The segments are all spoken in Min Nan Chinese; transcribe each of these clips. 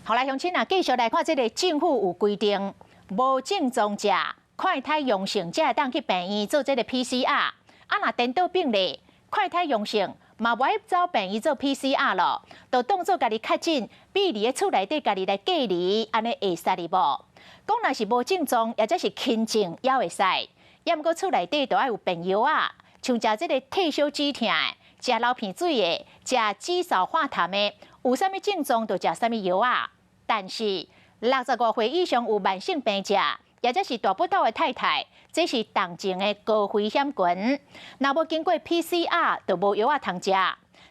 好來，鄉親啊，繼續來看這个政府有規定，無症狀者快篩陽性，才會當去病院做這个 PCR。啊，若顛倒病例，快篩陽性，嘛無愛走病院做 PCR 咯，就當做家己確診，閉佇咧厝內底家己來隔離，按呢會使無？講若是無症狀，抑者是輕症，也會使。抑毋過厝內底都愛有便藥仔，像食這个退燒止疼的，食流鼻水的，食止嗽化痰的，有啥物症狀就食啥物藥仔。但是65歲以上有慢性病者，抑者是大腹肚的太太，這是重症的高危險群。若無經過 PCR，就無藥仔通食。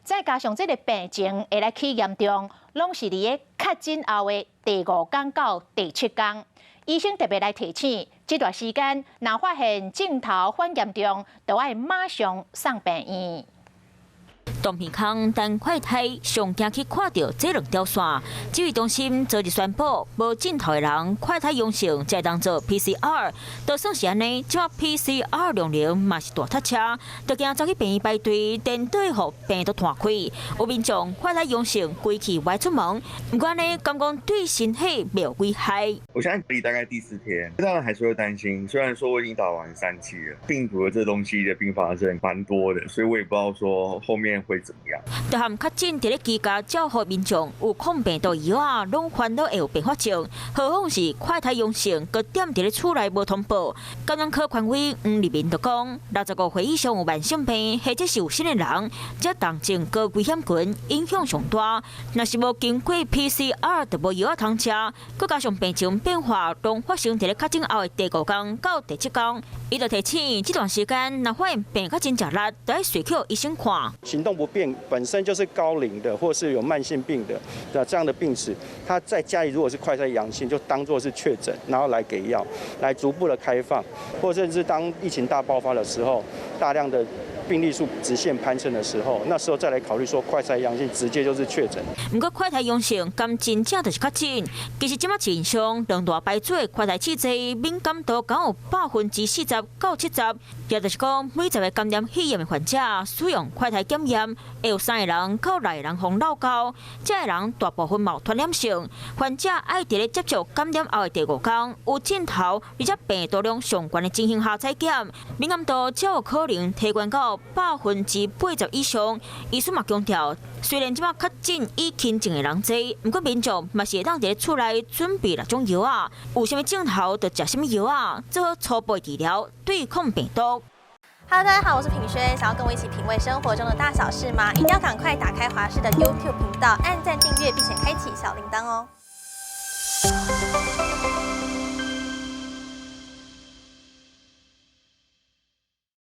再加上這个病情會來起嚴重，攏是佇咧確診後的第五工到第七工。醫生特別來提醒，這段時間若發現症頭反嚴重，就愛馬上送病院。當片空等快篩，上驚去看著這兩條線。指揮中心昨日宣布，無症頭的人快篩陽性，才會當做 PCR。就算是按呢，這擺 PCR 量能嘛是大塞車，就驚走去病院排隊，顛倒予病毒傳開。有民眾快篩陽性，規氣袂出門，毋過按呢，敢講對身體袂有危害。我現在隔離大概第四天，當然還是會擔心。雖然說我已經打完三劑了，病毒的這東西的併發症蠻多的，所以我也不知道說後面會怎麼樣。就和確診佇咧居家照護民眾有抗病毒藥仔，攏煩惱會有併發症，何況是快篩陽性，閣踮佇咧厝內無通報。感染科權威黃立民就講，65歲以上有慢性病或者是有身的人，這重症高危險群影響上大。若是無經過 PCR，就無藥仔通食，閣加上病情變化，攏發生佇咧確診後的第五工到第七工，伊就提醒這段時間，若發現病較真食力，就愛隨去予醫生看。行動不便本身就是高齡的，或是有慢性病的的這樣的病史，他在家裡如果是快篩陽性，就當作是確診，然後來給藥，來逐步的開放，或甚至當疫情大爆發的時候，大量的病例數直線攀升的時候，那時候再來考慮說快篩陽性直接就是確診。毋過快篩陽性，敢真正就是確診？其實這擺市面上兩大牌子的快篩試劑敏感度敢有40%到70%，也就是講每十个感染肺炎的患者使用快篩檢驗，會有三个人到六个人予落勾，這个人大部分嘛有傳染性。患者愛佇咧接觸感染後的第五工有症頭，而且病毒量上懸的情形下採檢，敏感度才有可能提懸到80%以上。醫師嘛強調，雖然這擺確診以輕症的人濟，毋過民眾嘛是會當佇咧厝內準備六種藥仔，有啥物症頭就食啥物藥仔，做好初步治療，對抗病毒。 Hello，大家好，我是品軒，想要跟我一起品味生活中的大小事嗎？一定要趕快打開華視的 YouTube 頻道，按讚訂閱，並且開啟小鈴鐺哦。